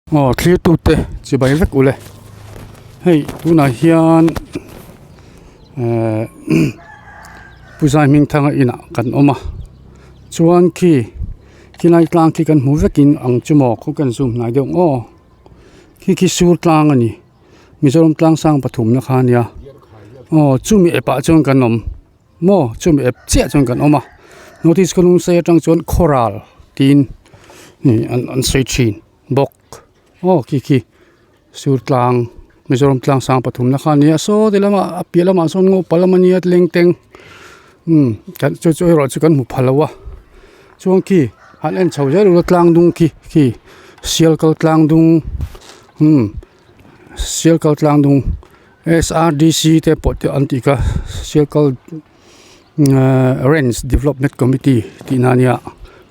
Aw thlir tute chibai vek ule hei tunah hian ehh pu zai hming thanga inah kan awm a chuan khi khilai tlang khi kan hmu vekin ang chu maw khaw kan zoom hnai deuh aw khi khi sur tlang a ni Mizoram tlang sang pathumna kha a nia aw chumi epah chuan kan awm. Maw chumi ep chiah chuan kan awm a North East Khawlung sei atang chuan khawral tiin ih an an sawi thin bawk aw khi khi sur tlang Mizoram tlang sang pathum na kha a nia saw ti lamah a piah lamah sawn ngawpa lam a nia leng teng umm kan chu chu erawh chu kan hmu pha lo a chuan khi han en chho zel ula tlang dung khi khi sial kal tlang dung umm sial kal tlang dung. S_R_D_C te pawh te an tih kha circle range development committee tih na ania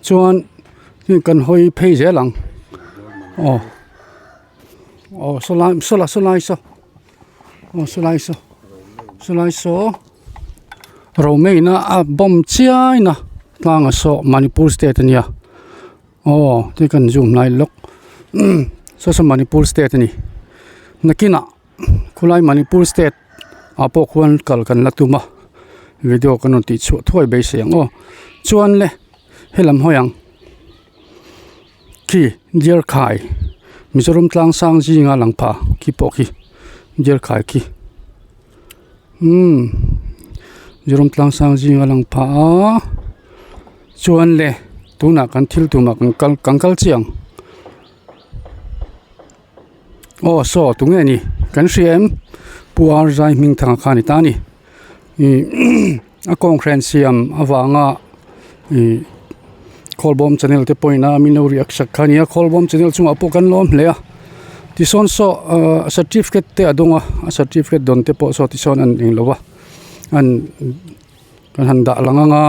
chuan heng kan hawi phei zel ang aw aw saw lai saw la saw lai saw aw saw lai saw saw lai saw romei na a bawm chiai na tlanga saw manipur state ania aw ti kan zoom hnai lawk saw saw manipur state ani nakinah. Khulai Manipur state ah pawh khuan kal kan la tum a video kan rawn tih chhuah thuai beisei ang aw chuan le helam hawi ang khi deer khai Mizoram tlang sang zinga lang pha khi pawh khi deer khai khi umm Mizoram tlang sang zinga lang pha a chuan le tunah kan thil tumah kan kal kan kal chiah ang. Aw saw tunge ni kan hria em pu ar zai hming thang kha a ni ta a ni ih a kawnghren siam avanga ih khawlbawm channel te pawhin a min lo riak sak kha a ni a khawlbawm channel chungah pawh kan lawm hle a tisawn saw ahh certificate te a dawng a a certificate dawn te pawh saw tisawn an englo a an. Kan han dah lang anga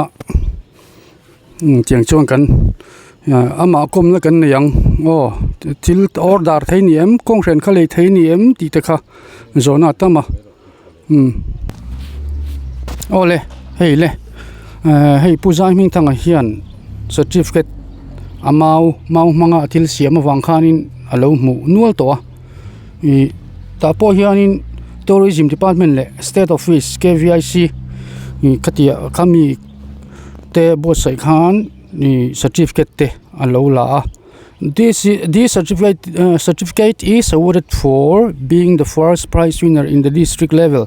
tiang chuan kan amah kawmna kan nei ang aw thil order thei ni em kawnghren kha lei thei ni em tih te kha zawhna a tam a umm aw le hei le hei pu zai hming thangah hian certificate a mau mau hmanga thil siam avang khanin a lo hmuh nual tawh a ih tah pawh hianin tourism department leh state office k v i c ih khatiah khami te buatsaih khan ih certificate te a lo la a this this certificate certificate is awarded for being the first prize winner in the district level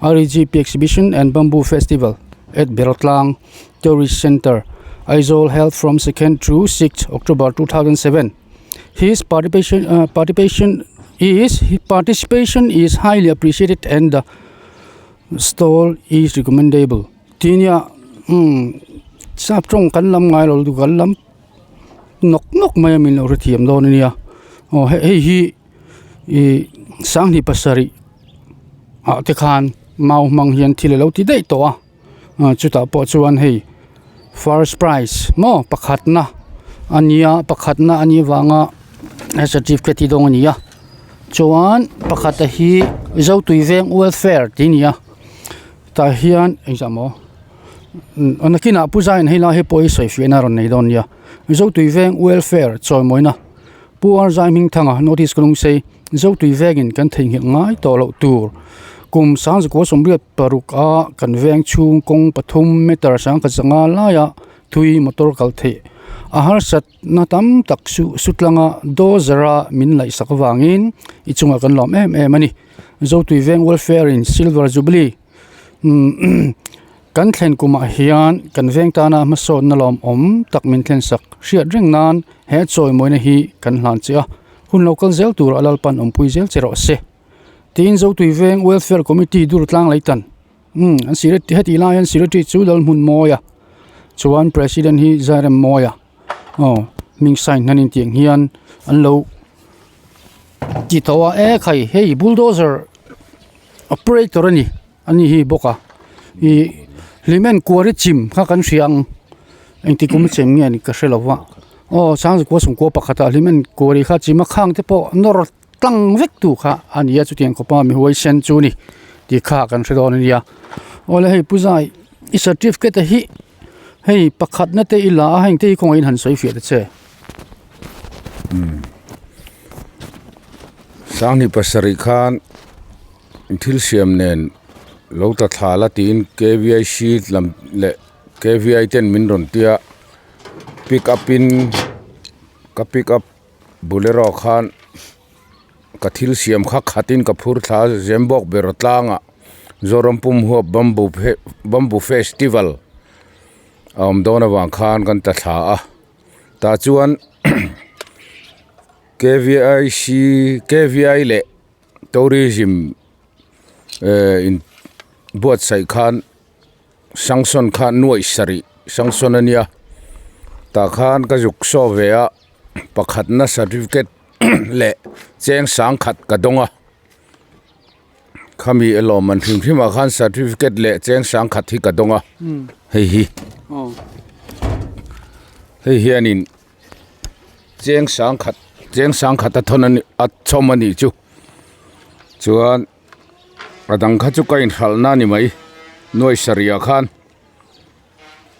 r e g p exhibition and bamboo festival at Bertlang tourist centre Aizawl held from second to sixth October 2007. His participation ah participation is participation is highly appreciated and the stall is recommendable tih nia umm sap tawng kan lam ngai lo lutuk kan lam nawk nawk mai a min lo hrethiam dawn ania aw hei hi ih sanghnih pasarih ah te khan mau hmang hian thil alo ti daih tawh a. Chutah pawh chuan hei first prize maw pakhatna a nia pakhatna a nih avanga certificate hi dawng a ni a chuan pakhat a hi zotui veng welfare tih a ni a tah hian engzah maw nakinah pu zaiin helai hi pawh hi sawi fiahna a rawn nei dawn a nia zotui veng welfare chawimawina pu ar zai hming thanga north east kalungsei. Zotui vengin kan theihnghilh ngai tawh loh tur. Kum sangzakua 86 a kan veng chhung kawng pathum meter sangkhat zanga laia thui motor kal theih a harsatna tam tak chu sutlanga dozer a min laihsak avangin i chungah kan lawm em em a ni. Zotui veng welfare in silver jubilee umm kan thlen kumah hian kan veng tana hmasawnna lawmawm tak min thlensak hriat reng nan he chawimawina hi kan hlan che a. Hun lo kal zel tur a Lalpan awmpui zel che rawh se. Tiin Zotui Veng Welfare Committee dur tlang lei tan. Umm an sir heti lai hian secretary chu Lalhmun Mawi a, chuan President hi Zairem Mawi a, aw hming sign hnan in tiang hian an lo ti tawh a, e khai hei bulldozer operator a ni a ni hi bawk a, ih hlimen kuari chim kha kan hria ang engti kum chem nge ni ka hre lo va aw sangzikua sawmkua pakhatah hlimen kuari kha chim a khang te pawh nawr tlang vek tu kha a ni a chutiang khawpa mi huaisen chu ni tih kha kan hre dawn a nia awle hei pu zai i certificate hi hei pakhat na te i la a heng te hi kawngaihin han sawi fiah ta che. Sanghnih pasarih khan thil siam nen lo ta thla la tiin K_V_I_C lam leh K_V_I ten min rawn tia pick up in ka pick up bolero khan ka thil siam kha khatin ka phur thla a Zembawk ber tlangah Zoram pum huap bamboo bamboo festival a awm dawn avang khan kan ta thla a tah chuan K_V_I_C K_V_I leh tourism eh in buatsaih khan sanction kha nuaih sarih sanction a nia tah khan ka zuk saw ve a pakhatna certificate leh cheng sangkhat ka dawng a khami lawm an hrim hrim ah khan certificate leh cheng sangkhat hi ka dawng a hei hi hei hianin cheng sangkhat cheng sangkhat a thawn a ni a chhawm a nih chu chuan. A dang kha chu ka inhralhna a ni mai nuai sarih ah khan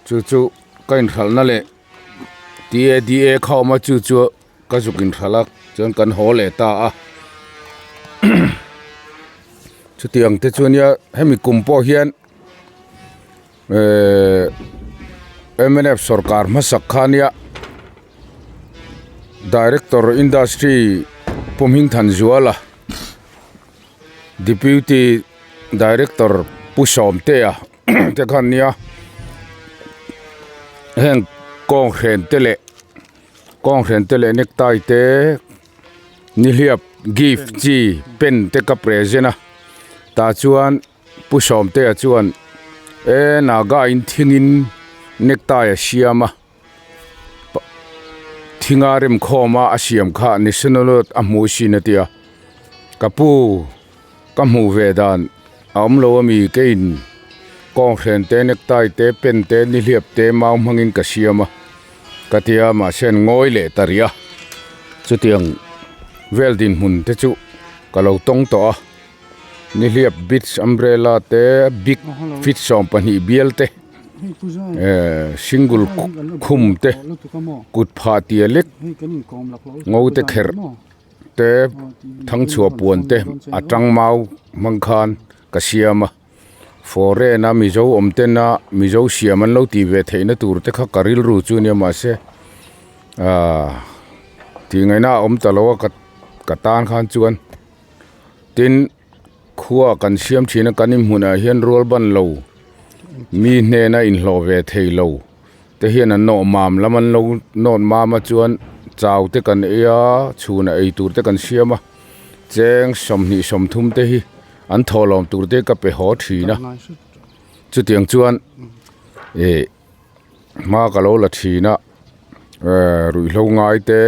chu chu ka inhralhna leh T A D A kha awm a chu chu ka zuk inhralh a chuan kan haw leh ta a chutiang te chu ania hemi kum pawh hian ehh M N F sawrkar hmasak kha ania director industry Pu Hmingthanzuala. Deputy Director Pu Sawmtea te khan nia heng kawng hren te leh kawng hren te leh necktie te nihliap gift chi pen te ka present a tah chuan Pu Sawmtea chuan e Naga in thingin necktie a siam a. Thinga remkhawma a siam kha national a hmuh sin a tia ka pu ka hmuh ve dan a awm lo ami keiin kawnghren te necktie te pen te nihliap te mau hmangin ka siam a ka tia mahse an ngawi leh ta rih a chutiang vel dinhmun te chu ka lo tawng tawh a nihliap beach umbrella te big feet 12 bial te. Ehh single khum te kut phah tia lek ngo te kherh te thangchhuah puan te a tang mau hmang khan ka siam a foreign a mizo awm ten a mizo siam an lo tih ve theih na tur te kha ka rilru chu ania mahse ahh tih ngaihna a awm ta lo a ka tan khan chuan tin. Khua kan siam thin a kan inhmunah hian rual ban lo mi hnena inhlawh ve thei lo te hian an nawh mam lam an lo nawt mam a chuan chau te kan ei a chhunah ei tur te kan siam a cheng 20 30 te hi an thawhlawm tur te ka pe haw thin a chutiang chuan ih hma ka lo la thin a ehh ruihhlo ngai te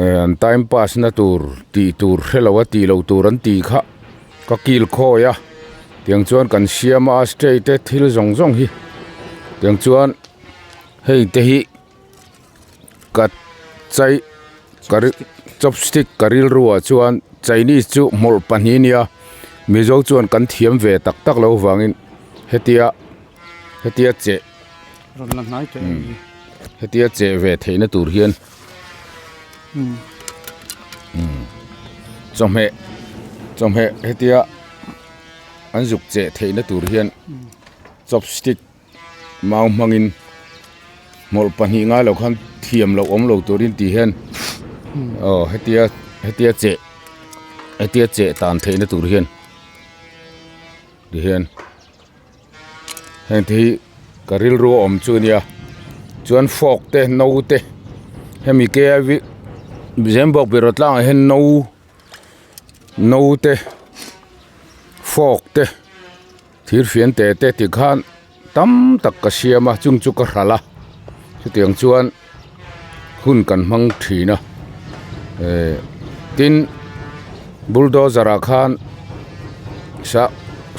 ehh an time pass na tur tih tur hrelo a tih loh tur an tih kha ka kil khawi a tiang chuan kan siam a stay te thil zawng zawng hi tiang chuan hei te hi ka chai ka chopstick ka rilru ah chuan chinese chu hmawlh pahnih a nia mizo chuan kan thiam ve tak tak loh vangin hetia. Hetia cheh hetia cheh ve theihna tur hian chawhmeh chawhmeh hetia an zuk cheh theihna tur hian chopstick mau hmangin hmawlh pahnih ngai loh khan thiam loh awm lo turin tih hian aw hetia hetia cheh hetia cheh tan theihna tur hian ti hian. Heng te hi ka rilru a awm chu a nia chuan fork te no te hemi k i v zembawk beraw tlangah hian no no te fork te thir fian te te ti khan tam tak ka siam a chung chu ka hralh a chutiang chuan hun kan hmang thin a eh tin bulldozer ah khan sah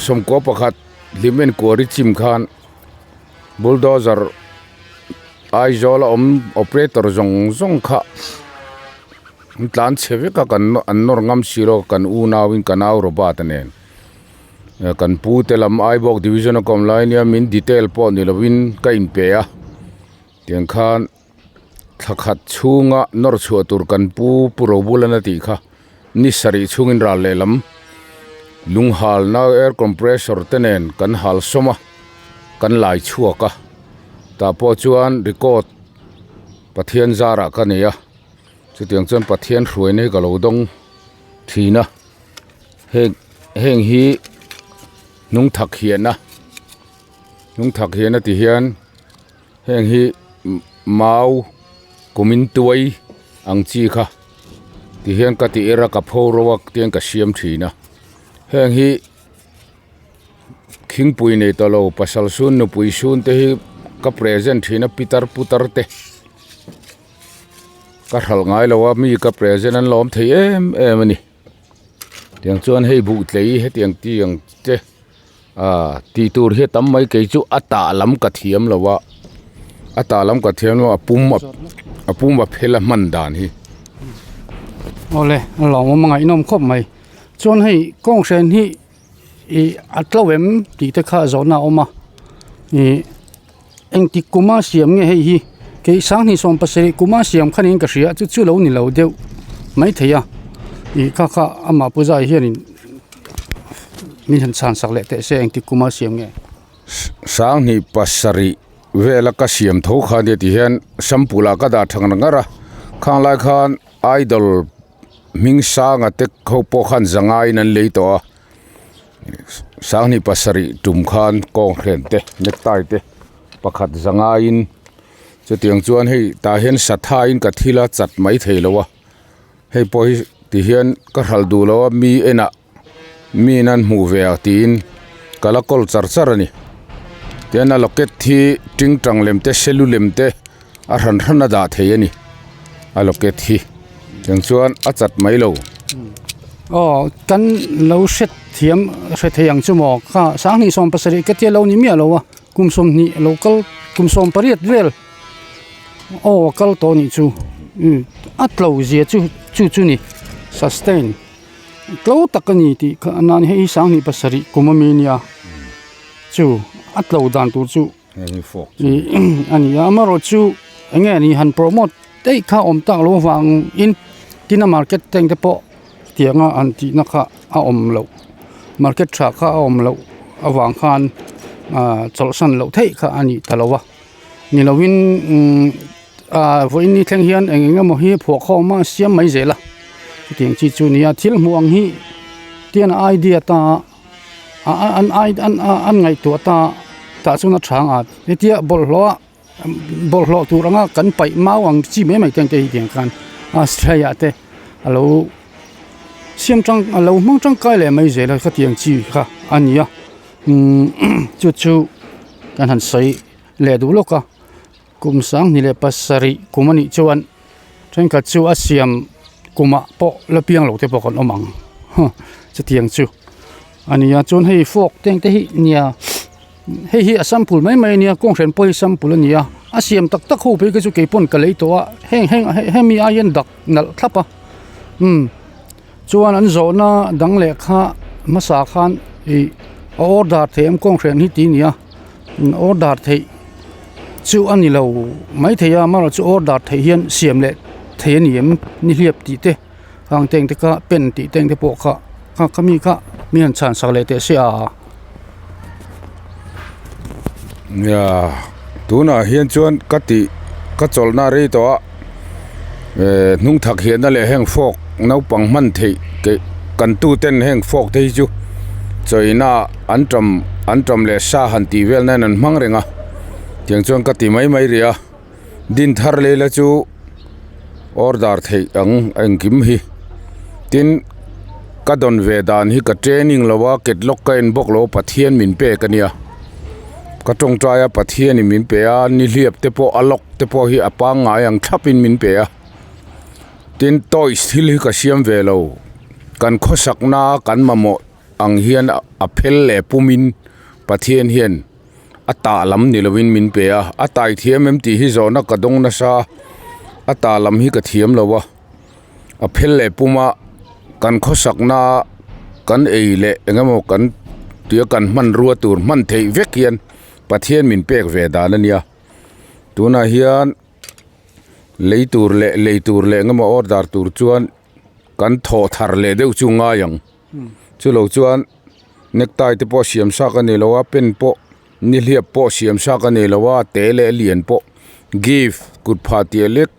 sawmkua pakhat hlim en kuari chim khan bulldozer Aizawl a awm operator zawng zawng kha an tlan chhe vek a kan an nawr ngam si lo kan unau in ka nau Robert a nen kan pu te lam Aibawk division a kawm lai ania min detail pawh ni lovin ka inpe a. Tiang khan thla khat chhunga nawr chhuah tur kan pu pu Robulan a tih kha. Ni sarih chhungin ral lehlam lung halna air compressor te nen kan hal sawm a, kan lai chhuak a. Tah pawh chuan record Pathian zarah ka nei a, chutiang chuan Pathian hruaina hi ka lo dawng thin a. Heng heng hi hnung thak hiahna hnung thak hiahna ti hian heng hi mau kumin tuai ang chi kha ti hian ka ti er a ka pho ro a tiang ka siam thin a heng hi khingpui nei tawh lo pasal sun nupui sun te hi ka present thin a pitar putar te ka hralh ngai lo a mi ka present an lawm thei em em a ni. Tiang chuan hei buh tlei hetiang tiang te ah tih tur hi a tam mai kei chu a tah lam ka thiam lo a a tah lam ka thiam lo a pum a pum a phel a hman dan hi. Awle a lawmawm a ngaihnawm khawp mai chuan hei kawng hren hi ih a tlo em tih te kha zawhna a awm a ih engtik kuma siam nge hei hi kei sanghnih sawm pasarih kuma siam khan in ka hria chu chu lo ni lo deuh maithei a ih kha kha amah pu zai hianin min han chhan sak leh teh se engtik kuma siam nge. Sanghnih pasarih vela ka siam tho kha nia ti hian sample ah ka dah tha ngar ngar a khang lai khan idol hming sanga te ho pawh khan zangaiin an lei tawh a. Sanghnih pasarih tum khan kawng hren te necktie te pakhat zangaiin chutiang chuan hei tah hian sathain ka thil a chat mai thei lo a hei pawh hi ti hian ka hralh duh lo a mi enah mi in an hmuh ve ang tiin ka la kawl char char a ni tihian a locket hi tingtang lem te selu lem te a hran hran a dah thei a ni a locket hi. Tiang chuan a chat mai lo. Aw kan lo hre thiam hre thei ang chu maw kha sanghnih sawm pasarih ka tia lo ni miah lo a kum sawmhnih lo kal kum sawm pariat vel aw a kal tawh nih chu umm a tlo zia chu chu chu ni sustain tlo tak a ni tih kha a nan hei sanghnih pasarih kum ami nia chu a tlo dan tur chu. A ni a amaherawhchu eng nge ni han promote daih kha awm tak loh avangin tin a market tank te pawh tianga an tihna kha a awm loh market tha kha a awm loh avang khan ah chawlhsan loh theih kha a ni ta lo a ni lovin umm ah vawiin ni thleng hian eng eng emaw hi phuah khawm a siam mai zel a chutiang chi chu a ni a thil hmuh ang hi tian idea ta. An ai an an ngaihtuah ta tah chuan a chhang a hetia bawlhhlawh a bawlhhlawh tur anga kan paih mau ang chi mai mai te ang te hi tiang khan Australia te a lo siam tang a lo hmang tangkai leh mai zel a khatiang chi kha a ni a umm chu chu kan han sawi leh duh lawk a kum sanghnih leh pasarih kum a nih chuan thenkhat chu a siam kumah pawh la piang lo te pawh kan awm ang huh chutiang chu a ni a chuan hei fork te ang te hi nia hei hi a sample mai mai a nia kawnghren pawh hi sample a ni a a siam tak tak ho phei kha chu keipawn ka lei tawh a heng heng hemi ai hian dak nalh thlap a umm chuan an zawhna dang leh kha hmasa khan ih a order theih ang kawnghren hi tih a ni a. Order theih chu a ni lo maithei a amaherawhchu order theih hian siam leh thei a ni em nihliap tih te ang te ang te kha pen tih te ang te pawh kha kha kha mi kha mi han chhan sak leh teh se a. Nia tunah hian chuan ka tih ka chawlhna rei tawh a eh hnung thak hiahna leh heng fork naupang hman theih keih kan tuten heng fork te hi chu chawina an tam an tam leh sa han tih vel nan an hmang reng a tiang chuan ka ti mai mai rih a din thar leh la chu order theih ang engkim hi tin ka dawn ve dan hi ka training lo a ketlawk ka en bawk lo a Pathian min pek a nia ka tawngtai a Pathian in min pe a nihliap te pawh a lock te pawh hi a pangngai ang thlap in min pe a tin toys thil hi ka siam ve lo kan khawsak na kan mamawh ang hian a phel leh pum in Pathian hian a tah lam ni lo in min pe a a tai thiam em tih hi zawhna ka dawng nasa a tah lam hi ka thiam lo a a phel leh pum a kan khawsak na kan ei leh eng emaw kan tia kan hmanrua tur hman theih vek hian Pathian min pek ve dan a nia. Tunah hian lei tur leh lei tur leh engemaw order tur chuan. Kan thawh thar leh deuh chu ngai ang. Chulo chuan necktie te pawh siam sak a ni lo a, pen pawh nihliap pawh siam sak a ni lo a, te leh lian pawh gift kut phah tih lek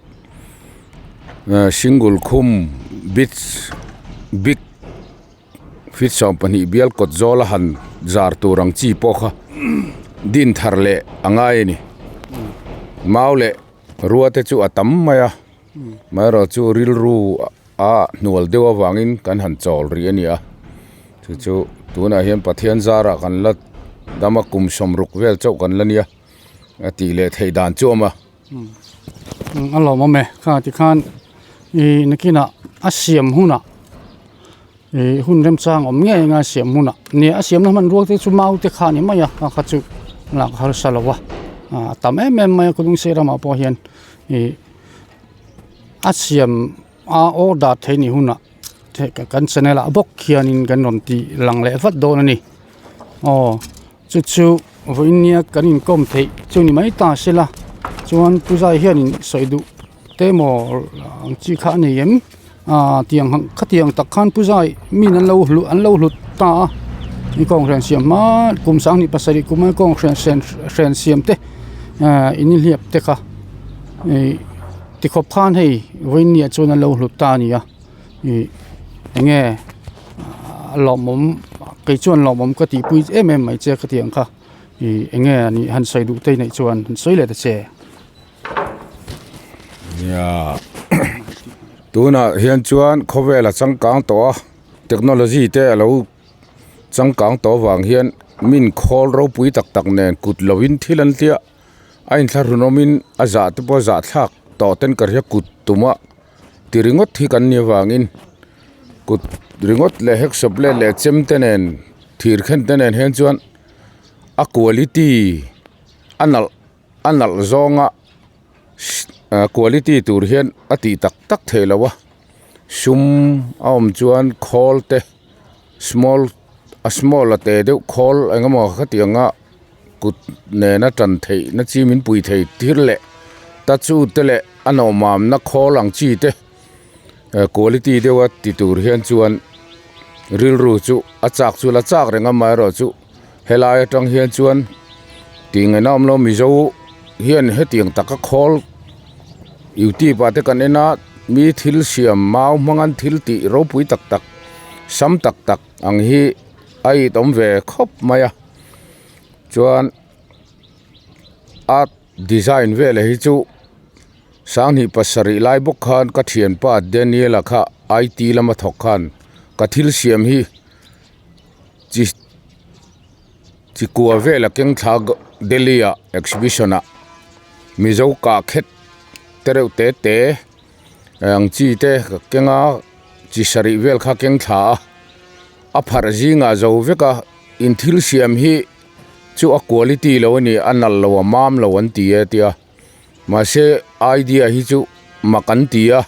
single khum beach big feet 12 bial kawt zawl a han zar tur ang chi pawh kha din thar leh a ngai a ni. Mau leh rua te chu a tam mai a. Amaherawh chu rilru a hnual deuh avangin kan han chawl rih a ni a, chu chu tunah hian Pathian zarah kan la dam a kum sawmruk vel chauh kan la nia a tih leh theih dan chu a awm a. A lawmawm e, kha tikhan ih nakinah a siam hunah ih hun remchang awm ngei anga a siam hunah nia a siamna hmanrua te chu mau te kha a ni mai a, kha kha chu lak harsa lo a, a tam em em mai a khawlung ramah pawh hian ih. A siam a order theih ni hunah kan channel ah bawk hianin kan rawn tih lang leh vat dawn a ni aw chu chu vawiin nia kan inkawm theih chu ni mai ta se la chuan pu zai hianin sawi duh te maw ang chi kha a nei em ah tiang ang khatiang tak khan pu zai min an lo hluh an lo hlut ta a i kawng hren siam hma kum sanghnih pasarih kum a kawng hren hren siam te ah in hliap te kha. Ih tikhawp khan hei vawinia chuan an lo hlut ta a ni a ih enge a lawmawm kei chuan lawmawm ka tih pui em em mai che ka tih ang kha ih enge a nih han sawi duh te neih chuan han sawi leh ta che. Nia tunah hian chuan khawvel a changkang tawh a technology te a lo changkang tawh avang hian min khawl ropui tak tak nen kut lovin thil an tliah. A inthlahrunawmin a zah te pawh a zah thlak tawh ten ka hria kut tuma ti ringawt hi kan nih avangin kut ringawt leh hacksaw blade leh chem te nen thir khen te nen hian chuan a quality a nalh a nalh zawnga quality tur hian a tih tak tak theih loh a sum a awm chuan khawl te small a small a te deuh khawl eng emaw khatiang a. Kut nena tan theih na chi min pui thei tir leh ta chu te leh a nawmamna khawl ang chi te quality deuh a ti tur hian chuan rilru chu a chak chu la chak reng a amaherawhchu helai atang hian chuan tih ngaihna awm lo mizo hian hetiang taka khawl youtube ah te kan en a mi thil siam mau hmang an thil tih ropui tak tak sam tak tak ang hi a itawm ve khawp mai a. Chuan art design velah hi chu sanghnih pasarih lai bawk khan ka thianpa Daniel-a kha I_T lama thawk khan ka thil siam hi chi chi kua vela keng thla Delhi ah exhibition ah Mizo kah khet te reuh te te ang chi te ka keng a chi sarih vel kha keng thla a a pharh zingah zo vek a. In thil siam hi chu a quality lo a ni a nalh lo a mam lo an ti e tia mahse idea hi chu mak an ti a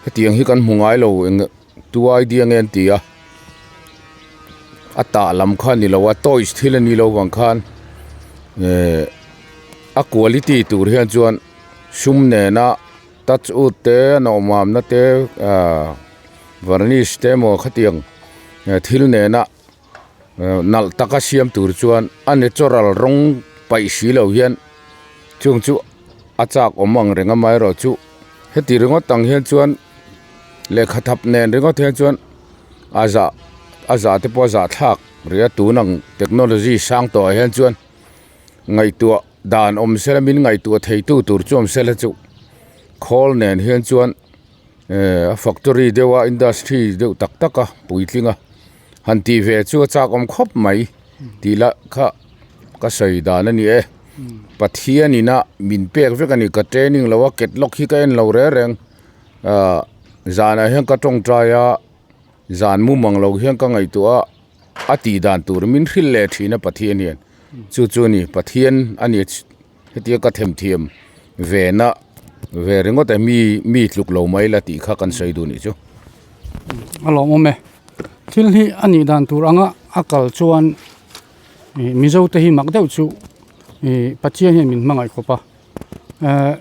hetiang hi kan hmu ngai lo eng tu idea nge an ti a a tah lam kha a ni lo a toys thil a ni lo vang khan ehh a quality tur hian chuan sum nena touch wood te a nawhmamna te ahh varnish te emaw khatiang thil nena. Nalh taka siam tur chuan a natural rawng paih si lo hian chung chu a chak awm ang reng amaherawhchu heti ringawt ang hian chuan lehkha thap nen ringawt hian chuan a zah a zah te pawh a zah thlak rih a tun ang technology sang tawhah hian chuan ngaihtuah dan awm sela min ngaihtuah theitu tur chu awm sela chu khawl nen hian chuan ehh a factory deuh a industry deuh tak tak a puitling a. Han tih ve chu a chak awm khawp mai tih lah kha ka sawi dan a ni e. Pathian ina min pek vek a ni ka training lo a catalog hi ka en lo reng reng ah zanah hian ka tawngtai a zan mumang lo hian ka ngaihtuah a a tih dan tur min hrilh leh thin a Pathian hian chu chu a ni Pathian a ni hetia ka themthiam ve na ve ringawt e mi mi tluk lo mai la tih kha kan sawi duh nih chu. A lawmawm e. Thil hi a nih dan tur anga a kal chuan ih Mizo te hi mak deuh chu ih Pathian hian min hmangaih khawp a ehh.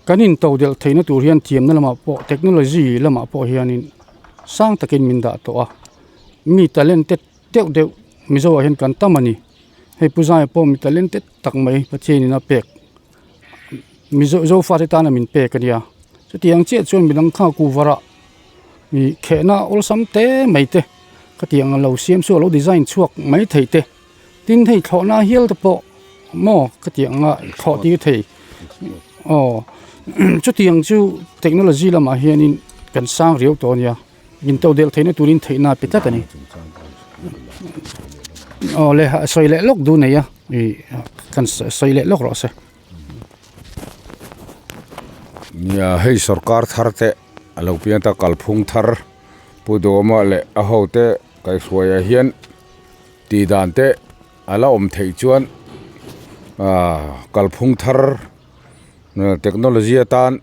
Kan intodelh theihna tur hian thiamna lamah pawh technology lamah pawh hianin sang takin min dah tawh a, mi talented deuh deuh Mizoah hian kan tam a ni. Hei Pu Zaia pawh mi talented tak mai Pathianin a pek Mizo Zofate tana min pek a nia. Chutiang chiah chuan midang kha kuvarah ih khehna awlsam te mai te khatiang a lo siam chu a lo design chhuak mai thei te. Tin hei thlawhna hial te pawh maw ka tih anga thlawh tir thei aw chutiang chu technology lamah hianin kan sang riau tawh a nia in to delh theihna turin theihna a pe tlat a ni aw le sawi leh lawk duh nei a ih kan sawi leh lawk rawh se. Nia hei sorkar thar te a lo piang ta kalphung thar Pu Duhawma leh a hote kaihhruaiah hian. Tih dan te a la awm theih chuan aaa kalphung thar technology atan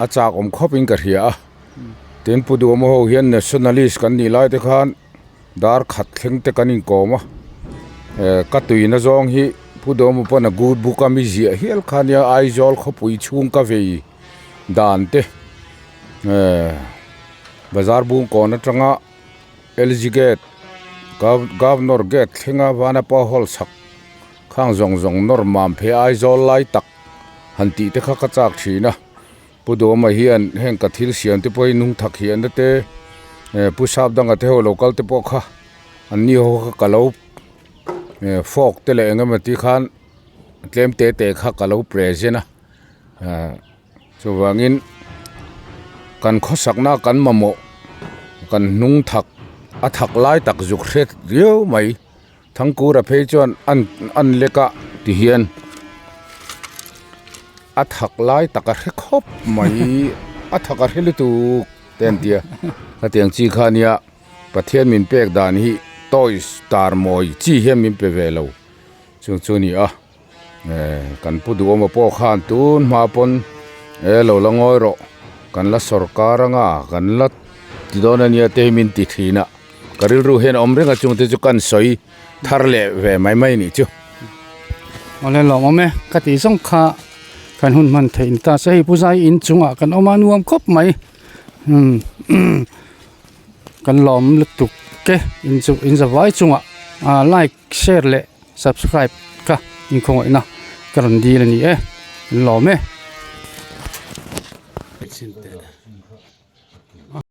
a chak awm khawp in ka hria a tin pu duhawm ho hian nationalist kan nih lai te khan dar khat thleng te kan inkawm a eh ka tuina zawng hi pu duhawm pawn a good book a mi ziah hial kha nia Aizawl khawpui chhung ka vei dan te eh bazar bung kawn atanga. LG gate Governor gate thlenga Vanapa hall chhak khang zawng zawng nawr mam phei Aizawl lai tak han tih te kha ka chak thin a Pu Duhawma hian heng ka thil siam te pawh hi nung thak hian na te eh Pu Sap danga te ho lo kal te pawh kha an ni ho kha ka lo eh fork te leh eng emaw ti khan tlem te te kha ka lo present a ah. Chuvangin kan khawsakna kan mamawh kan hnung thak a thak lai tak zuk hret riau mai Thangkura phei chuan an an lek a ti hian a thak lai tak a hre khawp mai a thak a hre lutuk te an tia hetiang chi kha ania Pathian min pek dan hi toys tar mawi chi hian min pe ve lo chung chu a ni a. Eh kan pu duhawma pawh khan tun hma pawn e lo la ngawi rawh kan la sawrkar anga kan la ti dawn ania te hi min ti thin a ka rilru hian a awm reng a chungte chu kan sawi thar leh ve mai mai anih chu. Awle lawm awm e ka tih zawng kha kan hun hman theih ni ta se hei pu zai in chungah kan awm a nuam khawp mai umm kan lawm lutuk e in chu in zavai chungah ah like share leh subscribe ka inkhawngaihna ka rawn dil a ni e an lawm e.